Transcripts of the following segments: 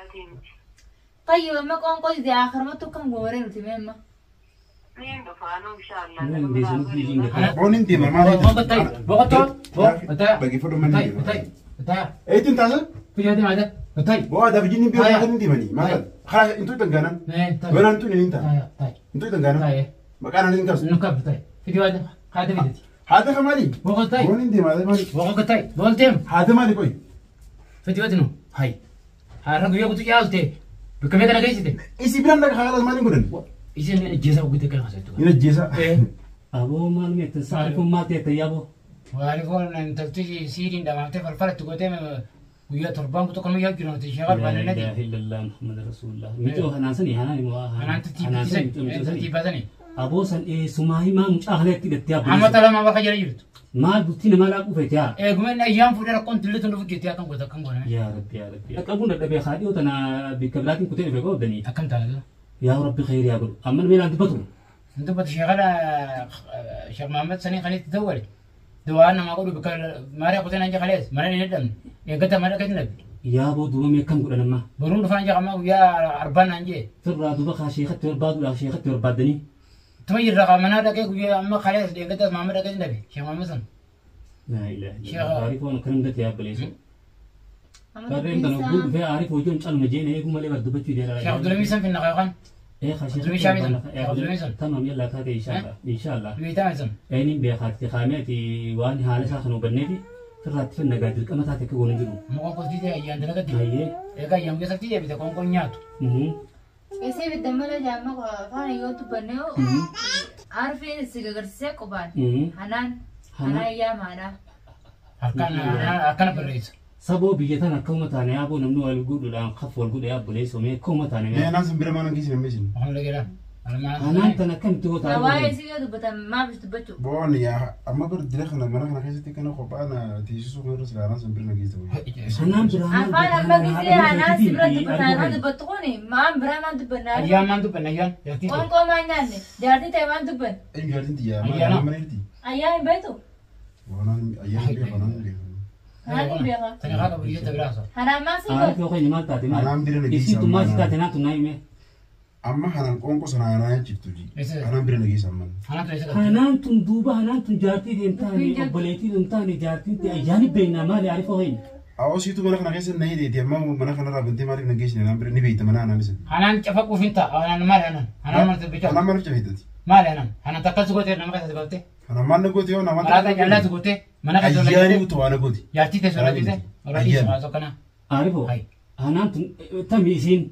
Atii miti. Tayyib amma qoonqoo dide akhiramatti akkam gooree nuti mee amma. Niin dhufa anuu inshaallah. Niin deessu nuti isiin gata. Boon hin deema maal Boqo ta'i. Boqo ta'u. Boqo ta'a. Bagi fudhu manni Ta'i. deema. Ta'i. Ta'a. Eetiin taasa? Fiyyaati maata. Ta'i. Boo aadaa fi jinni biyya Ta'a. kan hin deemanii maal taate? Karaa intuu itti gaanan. Ta'i. Yoonaan intuu hin ta'a. Ta'i. Ta'i. Intuu itti gaanan. Ta'i. Maqaan ani hin qabsu. Nu qabdu ta'i. Fidi waata. Haadha fidati. Haadha ka maali? Boqo ta'i. Boon hin deema haadha maali? Boqo ta'i. Boolteem. Haadha maali qoy? Fidi waati nu. Hayi. Har'a guyyaa guutuu caalte. Bakka meeqa dhageessite? Isii biraan dhaqa haala maaliin godhan? Isin ajjeesaa guutuu kan haasa'u. Hin ajjeesa. Aboo maal meettan saarifoon maal ta'e yaaboo? Waalifoon intalti siiriin dhamaaftee falfalatti gootee guyyaa torbaan guutuu kan guyyaa jiru nuti ishee Laa barbaadne ilaaha illallah Muhammad Rasulullah. Micoo hanaan sani hanaan immoo Hanaan titiibbatanii. Aboo san eessumaa himaa mucaa kana itti hidhattee Amma abboon. lama bakka jala jirtu. Maal bultii namaa laaquu feete haa? Eeguma inni ayyaan fuudhee rakkoon tillitu dhufu jettee akkam goota akkam goona. Yaa Rabbi yaa Rabbi. Qabuun dadhabee haadhii tana bikka biraatiin kutee dhufe qoodanii. Akkam taate? Yaa Rabbi khayri yaa godhu. Amma meelaan dubbatu. Dubbatu sheekala Sheekh Mahammed sanii kan itti dawwale. Duwaa namaa godhu bikka maarii kuteen anja kalees mana hin hidhamne. Eeggata mana keessa nabi. Yaa boo duuba mee akkam godhan amma? Boruun dhufaan jaa ammaa guyyaa arbaan naan jee. Firraa duuba kaa sheekatti barbaaduudhaaf sheekatti barbaaddanii. Tuma jirra kaa manaa dhaqee guyyaa amma kalees eeggata Mahammed dhaqee nabi. Sheekh Mahammed san. Laa ilaaha illallah. Sheekha- Aarifoon akkanum gate yaa obboleessu. Amma Barreen kana dubbiin oguu isaa dhufee aarif hojiin calma jeen eeguu malee bar dubbachuu deera. Sheekh Abdulhamid san finna yookaan Ee kaa Abdulhamid Shaamii san. Sheekh Abdulhamid san. Tamam yallaa taate inshaallah. Inshaallah. Beektaa san. Eeniin beekaatti kaameeti waan haala isaa kan hubanneefi firraatti finna gaa dirqama taate akka goonu jiru. Muka qofti ayyaan dalagatti. Ayyee. Egaa ayyaan guyyaa sabtii deebite qoonqoon nyaatu. Isii bidda malee jaamma afaan yoo dubbanne arfiin si gagarsiisee qubaan. Hanaan. Hanaan yaamaadha. Harkaan akkana barreessa. Saboo biyya tana akka uummata taane yaaboo namni wal godhuudhaan kaf wal godhe yaabboleessoo mee akka uummata taane Mee anaan sin bira maal geessin ammeessin? Waan lageera. Hanaan tana akkamitti hoo Na taane waa'ee isii yoo dubbatan maaf is dubbachuu? Boon yaa amma bar dira kana mana kana keessatti kana kophaa na teessisuu kana irra silaa anaan sin bira na geessa. Hanaan biraa maal Afaan amma gisee hanaan si bira dubbatan Arifoo haa dubbattu kuni maan biraa maan dubbanna? Ayyaan maan dubbanna ayyaan jaartii ta'e. Qoonqoo maan nyaanne jaartii ta'e maan dubbanne? Eenyu jaartiin tiyyaa Ayyaana. maal mana jirti? Ayyaa hin beektu? Waan ayyaan beeku anaan beeku. Hanaan hin beeka. Tani haa qabu biyya biraa haasa'u. Hanaan maal si godhe? Arifoo keenya maal taate maal? Hanaan bira na geessa. Isiin tun maal si taate naatu naa hime. Amma hanaan qoonqoo sana hanaan jirtu ji. Hanaan bira na geessa amma. Hanaan tun eessa qabdi? Hanaan tun duuba hanaan tun jaartii hin taane Dubbiin jaltu. obboleettii hin taane jaartiin ta'e ayyaani beeknaa maali arifoo keenya. Awoo siitu mana kana keessa na hidheeti amma mana kanarraa bantee maaliif na geessine anaan bira ni beekta mana anaan isa. Hanaan cafaquuf hin ta'a. Hanaan maali hanaan? Hanaan maal dubbichaa? Hanaan maaliif cafeettati? Maali hanaan? Hanaan takkas gootee nama keessa baftee? Hanaan maal na goote yoo nama Maraataa callaatu gootee mana keessa Ayyaani ola guutuu waan na goote. jaartii teessoo irra dhiise. Irra dhiise Ayyaani. haasoo kana. Arifoo Hai. hanaan tun tami isiin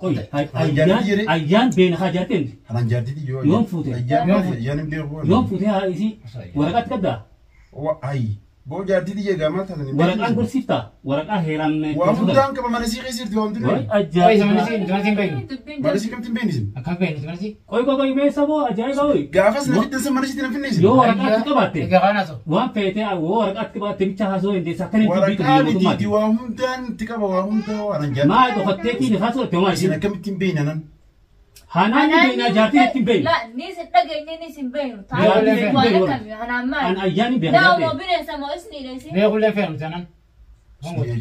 qoy Ayyaan jedhe. ayyaan beena haa jaarteen Hanaan jaartiiti yoo. Yoom fuute? Ayyaan Yoom maali fuute? ayyaan hin beeku. yoom fuutee haa isii waraqaatti qabdaa? Ayi. Boo jaartiiti jee gaamaa taatan hin Waraqaan beeku. gorsiiftaa waraqaa heeraan Waa hundaan qaba mana sii keessa jirti waa hundi. Way Qoy isa mana ajaa'iba. sii mana sii hin beeknu. Dubbiin Mana jaltu. sii kamti hin beekni isin. Akkam beeknu mana sii? Qoy qoy qoy mee saboo ajaa'iba hoy. Gaafas na fiddan san mana siitti na finne isin. Yoo waraqaatti qabaatte Egaa kaan haasa'u. waan feete yoo waraqaatti qabaatte bicha haasoo hin deessa akkana hin dubbii Waraqaa biyya mitiiti mootummaati. waa hundaan itti qaba waa hundaa waan jaartii. Maa dhokatteetiin haasoo itti homaa Isin isin. akkamitti hin beekne anan? Hanaan ni beeknaa jaartiin itti hin beekne. La ni si dhageenye ni si hin beeknu. Jaartiin itti hin Waan beeknu. akkami hanaan An maali? ayyaan hin beekna Daa jaartee. moo bineensa moo isni dheesi? Beekullee feenu taanaan.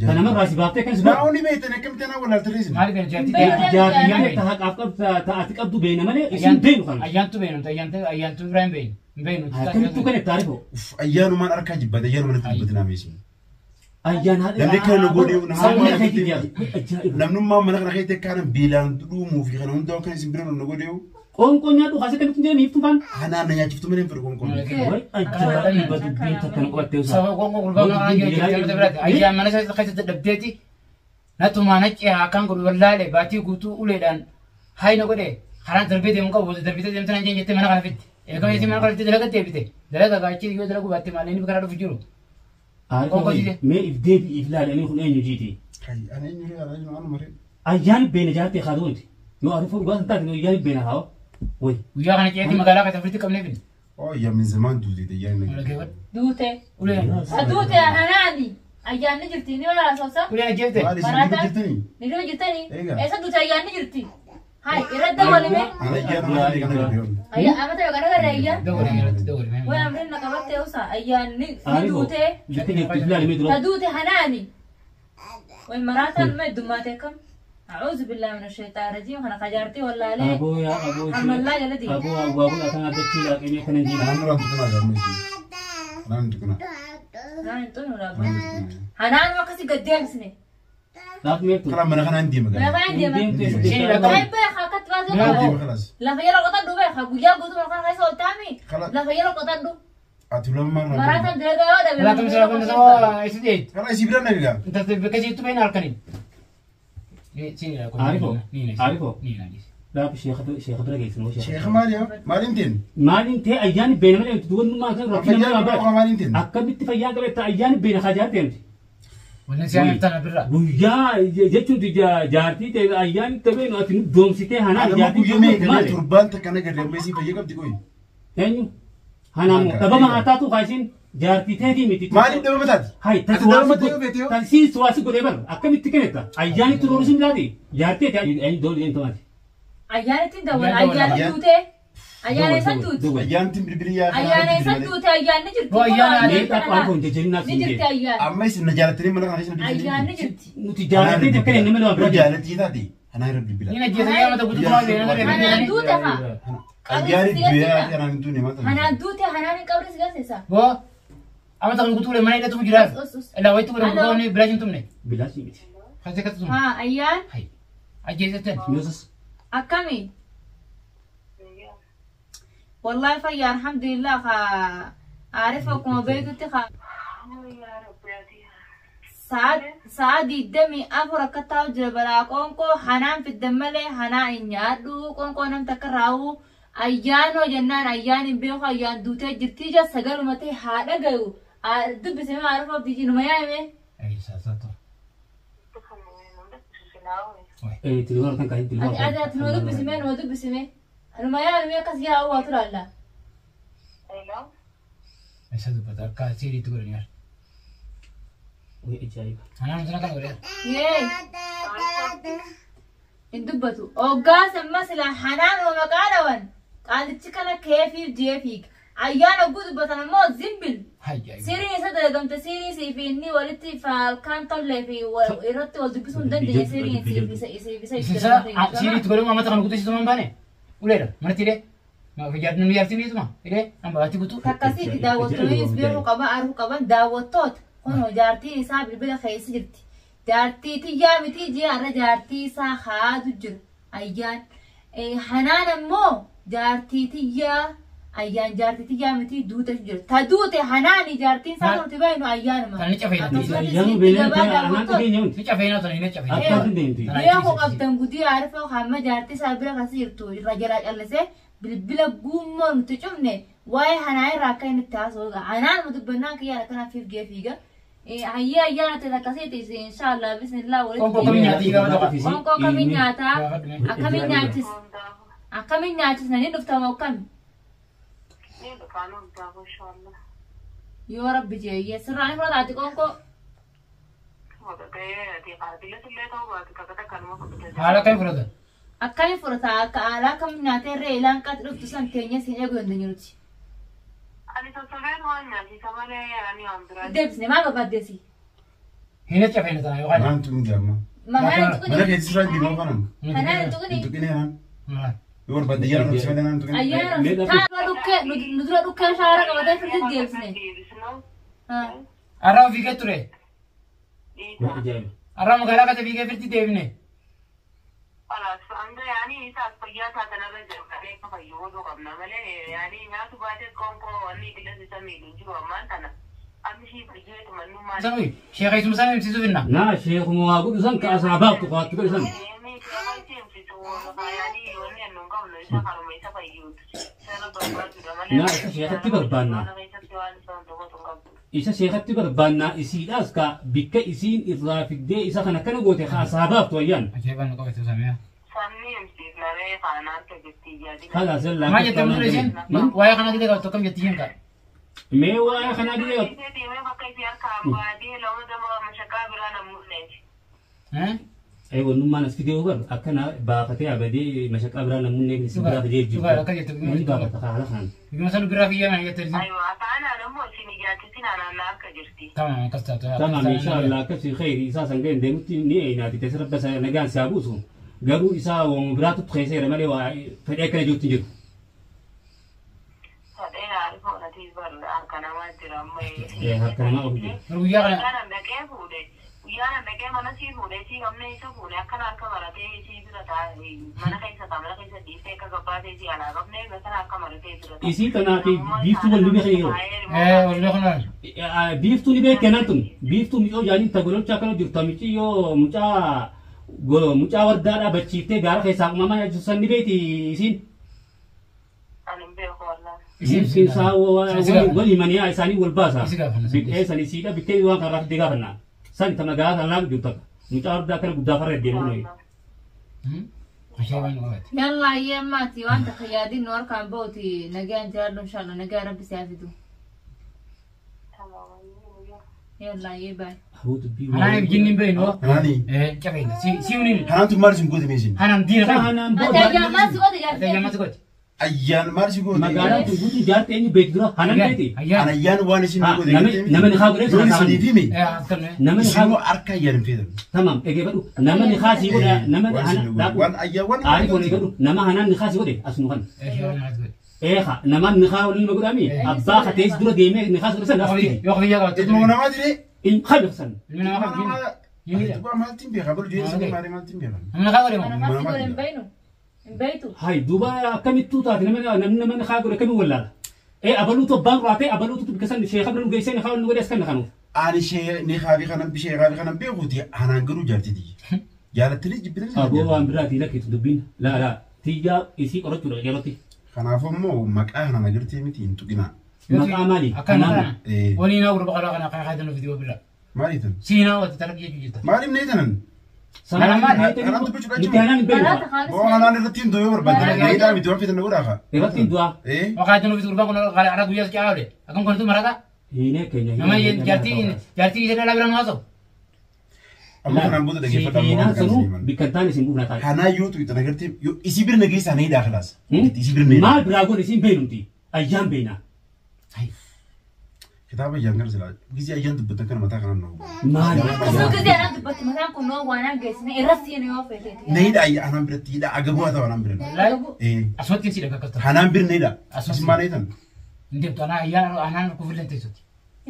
Kana marraa si baaftee kan si godhu. Naa'onni beektan akkamitti anaa walaaltarree isin? Maali beeknu jaartii Beeknu. ta'e? Jaartiin ta haqaaf qabdu ta'ati qabdu beekna malee isin beeknu kana. Ayyaantu beeknu ayyaantu biraa hin beeknu. Hin beeknu. Akkamittuu kan itti arifoo. Uff, ayyaanumaan harkaa jibbate ayyaanumaan itti dubbate naaf isin. Ayyaan haadha. Namni akkana na godhe, nama Sabni maal keetii itti- jaartu. Ajaa'iba. Namnummaan mana kana keessatti akka aanan beelaan dhumuu fi kana hundaa kan isin bira na godhe Qoonqoo nyaadhu kaasee kamitti hin jedhani iftuu faan. hanaan na nyaachiftu malee hin fedhu qoonqoon. Way ajaa'iba dubbiin takka nu qabattee usaa. Saba qoonqoo gurbaa kana jiru jechuudha biraati. Ayyaan mana isaa keessatti dadhabdeeti. Natumaa nacce akkaan godhu wallaalee baatii guutuu uleedhaan hayna godhe karaan darbee deemu qabu darbitee deemtu naan jettee mana kana fitti. Egaa isii mana kana fitti dalaga deebite. Dalaga gaachii yoo dalagu baatte maal inni karaa dhufu jiru. Aarifoo mee if deebi if laali ani kun eenyu jiiti. Hay, ani eenyu ree, ani eenyu anuma ree. Ayyaan beena jaartee haa ta'uuti. Yoo arifoo dhugaa hin taate ayyaan beena haa way. Guyyaa kana ceetii magaalaa keessa ofitti qabnee finne. Oh, yaa min zamaan duute ayyaan na. Duute. Uleen Duute hanaani. Ayyaanni jirti ni wala soosa. uleen ajjeefte. Maali isin Maraataa? bira jirtanii? Ni dura jirtanii? Egaa. Eessa duute ayyaanni jirti? Hai irra dabalime. Ani ayyaan amma ta'e kana garee. Ayyaa amma ta'e kana garee ayyaan. Dawwari irratti dawwari. Way amrin na qabatte usa ayyaanni ni Aarifoo duute. bitti jirtu if laali mee Ta dura. duute hanaani. Way maraataan mee dummaate akkam? A'uuzu billaahi mina shayxaani rajiim kana kajaartii wallaalee. Aboo yaa aboo. Ammalaa jala deema. Aboo aboo aboo kan addachii laaqimee kana jiidha. Hanaan duraan tuqinaa gaammeessi. Hanaan tuqinaa. Hanaan hin xumuru Hanaan abbaa. tuqinaa. Hanaan akkasii gad deebisne. Laaqmeetu. Kalaan mana kanaan deema Lafa gaama. hin deeman. Isheen lakkaa'u. Kai beekaa akkatti baasee Yaa qabu. Deema kalaas. Lafa jala qotadhu beekaa guyyaa guutuu mana kana keessa ooltaami. Kala- Lafa jala qotadhu. Ati lamaan irraa Maraataan dalagaa yoo dhabe. Laa kamisa laa kamisa waa isa jeet. Karaa isii biraan nabi gaama. Inta bakka isiittu bahin halkaniin. Arifoo. Arifoo. Laaf sheekha bira geessinu. Sheekha maali haa? Maaliin teen? Maaliin ta'e ayyaanni beena malee nuti wannummaa kan rakkina Fayyaa nama qaba bara. maaliin teen? Akkamitti fayyaa qabetta ayyaanni beena kaajaa deemti. Wannan siyaa tana birra. Guyyaa jechuun jaartii ta'e ayyaanni ta'e ati nu doomsitee hanaan Adama jaartii guyyaa meeqa maali? torbaan takka na garee amma isii fayyaa qabdi qoyi. Eenyu? Hanaamu dhabama haa taatu kaasiin jaartii ta'eetii miti. Maaliif dhabama taati? Hai, Ati dhabama ta'ee feete yoo? Tasiin suwaasi godhee bara akkamitti kennetta? Ayyaanni turuun laati jaartii ta'e eenyu doon eenyu tomaati. Ayyaanittiin dawwala. Ayyaanni Ayyaanni duutee. Ayyaana isa duuti. Ayyaantiin bilbilii yaa Ayyaana isa duute ayyaanni jirti. Boo, ayyaana Mee xaphu alkoon jajjabinaa Ni siin jirti jee. ayyaanni. Amma isin na jaalattanii mana kana isin Ayyaanni jirti. Nuti jaartii ta'e kan inni nama bira jira. Jaalattii taate anaa irra bilbila. Ni ajjeesa yaa mata guutuu kumaa beena Hanaan duute haa. Ayyaanni du'ee anaan hin duune maal Hanaan duute hanaan hin qabne si garsiisa. Boo amma takka guutuu mana hidhatu jiraas. Us us. Ilaa wayitti godhamu guutuu bilaash hin tumne. Bilaashii miti. Kasee katu tumne. Haa ayyaan Hai. Ajjeesattan. Yusuf. akkami? Wallahi fayyaa alhamdulillah haa aarifa akkuma beektutti haa sa'a 24 akka taa'u jira balaa qoonqoo hanaan fiddan malee hanaa hin nyaadhu qoonqoo namta akka raawuu ayyaanoo jennaan ayyaan hin beeku ayyaan duutee jirtii ija sagaluma ta'e haa dhagayu dubbisee aarifa abdii numa yaa'ime. Tilgoon kan kaa'e tilgoon. Ati ati ati numa dubbisime numa dubbisime numa yaa'ime akkas yaa'u waa turaalla. Isa dubbata akka seeriitti godhani yaar. Wai ajaa'iba. Anaan sana kana godhe. Yee. Hin dubbatu. Hoggaas amma sila hanaan maqaa dhawan qaalichi kana keefiif jee fiiga. Ayyaan hogguu dubbatan ammoo zimbil. Hai ajaa'iba. Siriin isa dalagamte sirii isii fi inni walitti falkaan tollee fi irratti wal dubbisuu hin dandeenye siriin isii fi isa fi isa Isa seeriitti godhamu amma takka guutuu isitu baane. Uleedha manatti hidhee. Namni jaartii miituma hidhee amma baatti guutuu. Akkasitti daawwattoonnis beekuu qaban arguu qaban daawwattoota kunoo jaartiin isaa bilbila keessa jirti. Jaartii tiyyaa miti jee har'a jaartii isaa haadu jira ayyaan. Hanaan ammoo jaartii tiyyaa ayyaan jaartii tiyyaa miti duute jira. Ta duute hanaani jaartiin isaa nuti beeknu ayyaanuma. Tan ni cafeena. Ayyaanu beela ta'e anaan dhageenya hundi. Ni cafeena tani ni cafeena. Akka hin deemtu. Beekuu qabdan gudii aarifoo hamma jaartii isaa bira kas jirtu irra jalaa callisee bilbila guummoo nuti cufne waa'ee hanaa irraa akka inni itti haasa'u hanaan nu dubbannaan kiyyaan akkana fiigee fiiga. Hayyee ayyaana ta'e akkasiiti inshaallah bismillah Qoonqoo walitti. kamiin nyaati gaafa tokko. Qoonqoo akkamiin nyaataa akkamiin nyaachis akkamiin nyaachisna ni dhuftama akkami yoo rabbi jeeyyee sirraa ni fudhataati qoonqoo. Haala akkamii fudhata? Akkamiin fudhata akka haala akkamiin nyaatee irree ilaan qaxi dhuftu san teenyee siin eeguu dandeenyu nuti. Ani sossobeen waan nyaachisa malee ani waan biraa. Deebisne maal barbaaddeesi? Hin cafeena tana yookaan. Anaan tuqin gaama. Mahaan hin Mana tuqini. keessa sirraa deema kanan. Hanaan hin Hin tuqini. tuqinee anaan. Yoo barbaadde ayyaana rabsi malee anaan tuqinee. Ayyaana taa dhukkee nu dura dhukkee shaara qabatee firri deebisne. Arraa fiigee ture. Wai ajaa'iba. Arraa magaalaa kasa fiigee firti deebine. Kalaas hanga yaani isaaf fayyaa taatan irra jalqabee akka fayyu godhuu qabna malee yaani nyaatu baatee qoonqoo wanni qilleensi isa miidhu hin jiru ammaan tana. Amma ishii fayyeetu mannummaa. Sabi sheekha isuma sana himsiisuuf hinna. Naa sheekuma waa godhu san ka asaa baaftu kawaatti godhu san. Naa isa sheekatti barbaanna. Isa sheekatti barbaannaa isiidhaas ka bikka isiin irraa fiddee isa kana akkana goote ka asaa baaftu ayyaan. Ajaa'ibaan nu qabate samiyaa. Kalaas yallaa. Maal jettee mutuu isheen? Waa'ee kanaa gidee qabatu akkam jetti isheen kaa? Mee waa'ee kanaa gidee qabatu. Wannummaan as fidee bar akkana baafatee abadee mashaqaa biraa namoonni si biraa fidee jiru. Dhugaa akka jettu. Ni baafata haala kanaan. Biyyooma sana biraa fi yaman jettee. Aywa taanaan ammoo isin ijaarsisin anaan harka jirti. Tamam akkas taatu. Tamam inshallah akkasii khayri isaa san ga'een deemutti ni eenyaati teessa rabba isa nagaan isaa buusu. Garuu isaa waan biraatu keessa malee waa fedhee akkana jirutti hin jiru. Sadheen aarifoo natiif bar harka namaa jira amma. Harka namaa ofu jira. Guyyaa kana Guyyaan dhaqee fuudhe. Guyyaan dhaqee mana sii fuudhe sii qabne isa fuudhe akkana harka maratee sii bira taa'e mana keessa ta'a mana keessa dhiisee akka gabbaatee sii alaa qabne masana akka maratee bira taa'e. Isii tanaa fi biiftuu wal ni beekan yeroo. Wallee kanaan. Biiftuu ni beekan tun biiftuu mi'oo jaaniin tagololcha akkana jirtu micciyoo mucaa mucaa wardaadhaa bachiiftee gaara keessaa uumamaa jirtu san ni beeti isiin. Ani hin beeku wallaan. Isiin isaa wal himanii isaanii wal baasa. Isi gaafanna. Biqee sanii siidha biqee waan karaa fiddee gaafanna. San ta magaalaa sana laamu jirtu takka. Mucaa wardaa akkana guddaa farra deemu nuyi. Ishee waan qabaate. Yalla ayyee ammaati waan takka yaadin nu harkaan ba'uti nagaan jiraadhu inshallah nagaa rabbi si haa fidu. Yalla ayyee baay. Aboo dubbii Hanaan jinni hin beeknu. Hanaani. Cafeena. Si uniin. Hanaan tun maal isin goote mee isin? Hanaan diina kan. Hanaan Ati booda ayyaan maal si godhe Ati ayyaan maal si jaartee? godhe? Ayyaan maal si goote? magaalaa tun guutuu jaartee eenyu beektu dura hanaan beeti. Ayyaan. An ayyaan waan isin goote. Nama ni haa godhe Yoon isiniif hime. Akkana. Nama ni Isin haa immoo harka ayyaan hin feetan. tamam dhaggeeffadhu nama ni haa sii godha nama Waan isin goote. Waan ayyaan waan. Aarii kun eegadhu nama hanaan ni haa sii godhe asuma kan. Ishee waan maal si godhe? Eeha nama ni haa waliin godhami abbaa katees dura deemee ni haa sii godhe san as fide. Yoo biyya qabatte. Ilmoo namaa dire. In qabi san. Ilmi namaa qabu. Jinni. Duba maaltiin beekaa? Balu jireenya isaanii maali maaltiin beekaa? Namni haa godhe moo? Ana maal si godhe hin beeynu? Hin beeytu? Hay duuba akkamittuu taate nama namni nama ni haa godhe akkamiin wallaala. Ee abaluutu abbaan raatee abaluutu bika san sheekha bira nu geessee ni haa waliin godhe as kan kanuuf. Ani ishee ni haafi kanan bishee haafi kanan beekuuti hanaan garuu jaartiti. Jaalattanii jibbitanii Aboo waan biraatii lakkitu dubbiin laa laa tiyyaa isii qorachuudha yerootti. Kanaafuu immoo maqaa hanaan agartee miti hin tuqinaa. Maqaa maali? Akkana Hanaan. kana. Waliin haa gurba qalaa kana kan haa fidiyoo bira. Maali tan? Siinaa wata talaqii jechuu jirta. Maaliif nee tanan? Sanaan Hanaan dubbachuudha Nuti hanaan hin Karaa beeknu. takaanis Boo hanaan irratti hin du'ee barbaadde. Needhaa miti waan fitan godhaa kaa. Irratti hin du'aa. Waqaa jiru gurbaan kun ara guyyaa si caale. Akkam kun tu marata. Hiinee keenya. Nama jaartii jaartii ishee dhalaa bira maasoo. Amma kanaan booda dhaggeeffadhaa ammoo Hiinaan waan sanuu kan bikka hin taane isin buufna taate. Hanaa yoo tuqxan agartee yoo isii bira nageessaa needhaa kalaas. Isii bira needhaa. Maal biraa goon isin beeknumti? Ayyaan beekna. Kitaaba ayyaan kana silaa gisee ayyaan dubbatan kana mataa kanaan nu. Maali? Osoo gisee anaan dubbatti mataan kun noo waan aan geessine irra siine yoo feeteeti. Needhaa ayyaa hanaan biratti hidhaa agabuu haa ta'u hanaan bira. Asumatti si dhagaa akkasitti. Hanaan bira needhaa. Isin maal eetan? Hin deemtu anaa ayyaan anaan kufillee teessoti.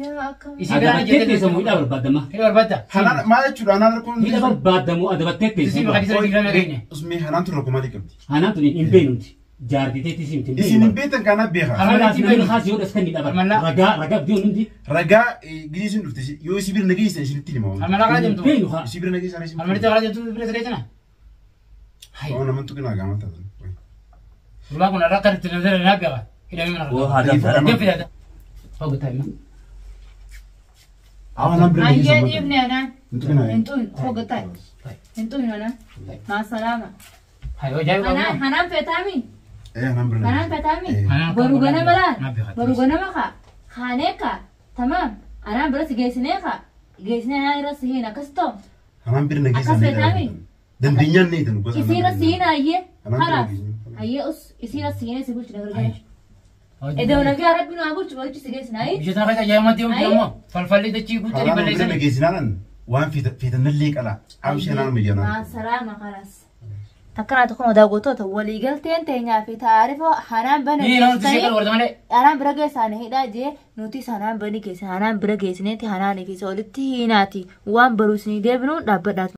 Yaa akkam. Isii bira Adabattee teessamu hidhaa barbaadama. Hidha barbaadda. Hanaan maal jechuudha hanaan rakkoon. Hidha barbaadamu adabattee Isii teessamu. bakka dhiisanii dhiirama geenye. Usmee hanaan tun rakkoo maalii qabdi? Hanaan tuni hin beeknumti. Jaartii teettis himti hin Isin hin beeknu. beektan kanaaf beekaa. Kanaaf namni haas yoo dhaskan ni dhaban. Ragaa ragaa biyyoon hundi Ragaa gisee isin dhufte yoo isii bira nageessan isinitti hima. Almalaa kana deemtu. beeknu haa. Isii bira nageessan isinitti Almalitti kana deemtu bira siree Waan nama tuqinaa gaama taatan. Gurbaan kun har'a akka itti nazara naa beeka. Hidhamee mana Woo haa danfara. Deem fidaata. Hoggataa hima. Hanaan bira Ayyee nageessan. dhiifne anaan. Hin tuqinaa. Hin tuqin hoggataa. Hin tuqin anaan. Maa salaama. Hayi hojii Hanaan hanaan feetaami? Hanaan bira Hanaan feetaami? Hanaan Boru ganama laal. Naa beeka. Boru ganama kaa. Kaanee kaa. Tamaam. Anaan bira si geessinee kaa. Geessinee anaan irra si hin akkas ta'u. Hanaan bira nageessan. Akkas feetaami? Dandeenyaan neetan gosa. Isii irra si hin ayyee. Hanaan bira Kalaas. nageessan. Ayyee us isii irra si hin si bulchina gargaara. Iddoo nagaa rabbi nu haa bulchu walitti si geessina ayi. Biyya sana keessa ajaa'ibatti yoo immoo falfalli dachii guutuu Hanaan bira balleessanii. nageessinaan waan feetanallee qalaa. Abshee hanaan Maa mijanaa. salaama kalaas. Takkanaa tokko daawwattoota waliigalteen teenyaa fi taarifa hanaan bana Ni nama tishee kan warra malee. Hanaan bira geessaanii hidhaa jee nuti hanaan bani geessine hanaan bira geessineeti hanaanii fi walitti hiinaati waan baruu isinii deebinuun dhaabbadhaatu.